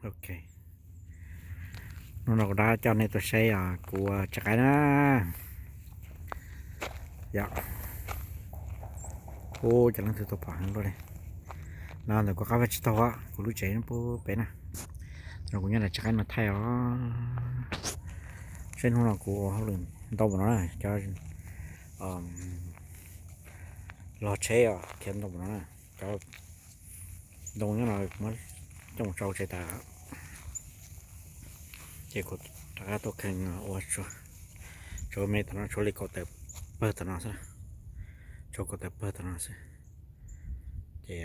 Ok, hnub no kuv rov coj nej tuaj saib kuv tsev qaib na. Yog, ub, cov leej twg tuaj pom heev luaj li. No ntawm kuv qab vaj tsib taug, kuv lub tsev pub pem na. No kuv nyob nram tsev qaib no thaij os. Saib hnub no kuv ua hauj lwm ntau npaum no na, cov log tsheb os, khiav ntau npaum no na. Cov ntoo nyob no muab coj mus tso tsev tas. Ces kuv rov qab tuaj kheej ua tshuav me tom no, tshuav li kaum tawm pawg tom no xwb. Tshuav kaum tawm pawg tom no xwb. Ces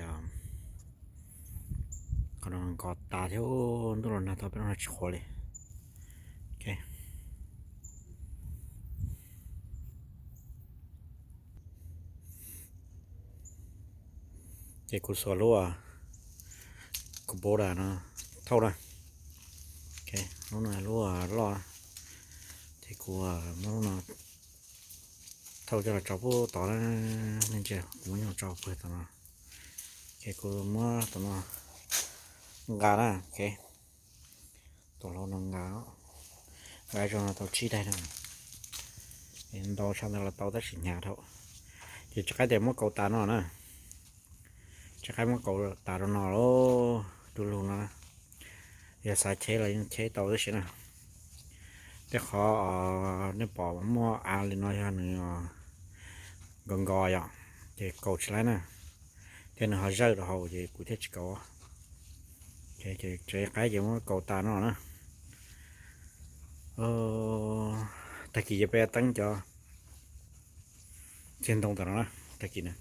qhov no nkos tas thiab, ntuj los nag tau peb no tsis qhuav li. Ces kuv xuas lub kubota no thauj na. Lub no lub loj, ces kuv muab lub no thauj coj los tso pub tod na. Nej ntsia, kuv muab nyob tso pawg tom no. Ces kuv muab tom no nqa na. Tom hlau no nqa, nqa zog no tau tsib daig no. Ntau tshaj ntawd los tau tab sis hnyav dhau. Ces tsev qaib tias muab kaus tas no na. Tsev qaib muab kaus tas rau no, du lug no. Yog xav cheb los yeej cheb tau tab sis na, tej qhov nej pom muaj av li no yog nws nkos nkos yom, ces kaus tsis laib na. Thiab nws ho zawj rau hauv ces kuv thiaj tsis kaus. Tsev qaib ces muab kaus tas no na. Tag kis ces peb teeb cov txiag ntoo tom no na, tag kis na.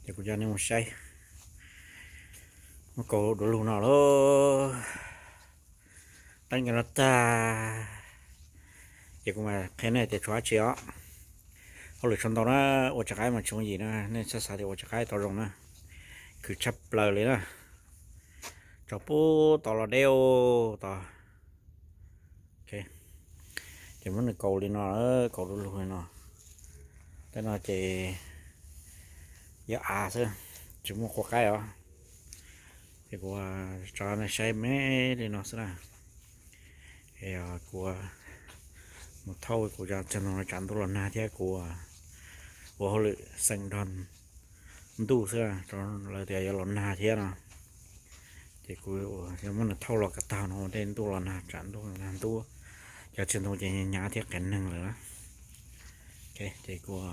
Ces kuv coj nej mus saib, muab kaus du lug no lauj. Teeb cov no tag, ces kuv mam qhia nej tias tshuav dab tsi os. Hauj lwm tshuav ntau na, ua tsev qaib mas tsis yooj yim na, nej txhob xav tias ua tsev qaib tau zoo na, khwv tshaj plaws li na. Tso pub tod los deb tod. Ces muab nws kaus li no, kaus du lug li no. Tej no ces yog av xwb, tsis muaj qhua qaib os. Ces kuv tso nej saib me li no xwb na. Es kuv mus thauj kuv cov txiag ntoo no tsam ntuj los nag thiab kuv ua hauj lwm xeem nrog ntuj xwb, lawv tias yuav los nag thiab no. Ces kuv yuav muab nws thauj los kom tag no ua ntej ntuj los nag, tsam ntuj los nag ntub, cov txiag ntoo ces hnyav thiab qias neeg lawm na. Ces kuv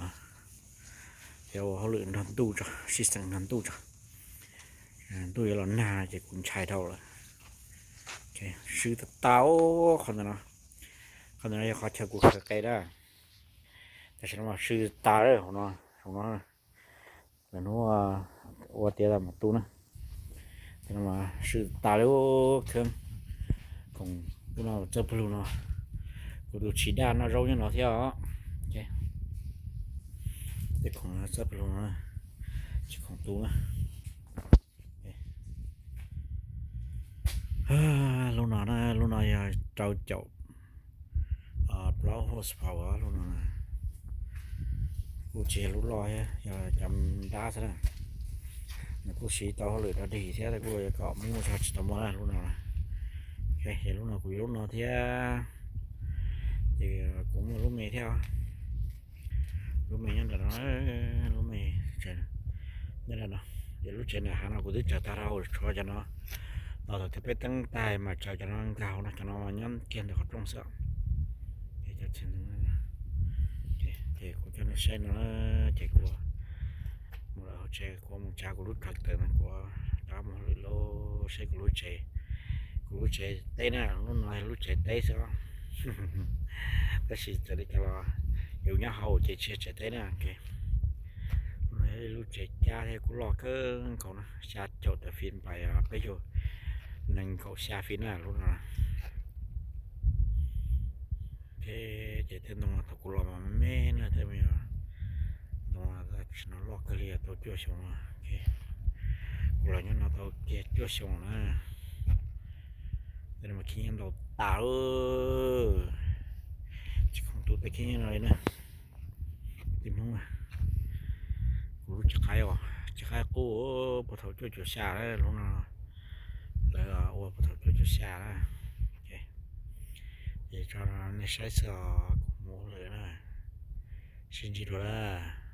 yuav ua hauj lwm nrog ntuj tso, sib xeem nrog ntuj tso. Ntuj yuav los nag ces kuv ntshai dhau lawm. Swb tas tas qhov ntawm no. Qhov ntawm no yog qhov chaw kuv khaws qe na. Tam sim no mas swb tas lawm hauv no, hauv no. Lawv hnub ua tiav tas mas tu na. Tam no mas swb tas lawm. Khoom, lub no txawj pawg lug no, kuv tus tsis daj noj zaub nyob no thiab os. Tej khoom txawj pawg lug no, tsis khoom tu na. Lub no na, lub no yog rau caum plaub horsepower lub no. Kuj tsis yog lub loj thiab, yog cov nrab xwb na. Nws kuj siv tau hauj lwm rau dig thiab, kuj yuav kom muaj zog tsis tau muaj na lub no. Ces lub no kuv yuav lub no thiab. Ces kuv muaj lub me thiab. Lub me nyob ntawm no, lub me nyob ntawm no. Ces lub tsev nram hav no kuv twb tsawg tag rau hauv tshuav cov no. Los thaum twg peb teeb tag mas tsawv cov no nkag hauv no, cov no nyob kiag ntawm qhov rooj xwb. Ces kuv coj nej saib no, ces kuv mus lawm hauv tsev, kuv mus tsa kuv lub tractor no, kuv rov mus hauj lwm lauj. Saib kuv lub tsev, kuv lub tsev teb na, lub no yog lub tsev teb xwb. Tab sis txawm li cas los yus nyob hauv ces tsis yog tsev teb na. Lub no yog lub tsev cab thiab kuj loj kawg nkaus na, xya caum tawm feet by peb caug, nees nkaum xya feet na lub no. Ces tej ntoo thaum kuv los mas me me na, tej ntoo tam sim no loj kawg li, tau cuaj xyoo. Kuv los nyob no tau kiag cuaj xyoo na. Tej no mas khib nyiab ntau tas, tsis khoom tu tej khib nyiab no li na. Tib hnub kuv lub tsev qaib os, tsev qaib qub puag thaum cuaj caum xya lub no, lawv Ua puag thaum cuaj caum xya na. Ces tso nej saib xwb os, kuv mus lawm na. Sib ntsib dua na.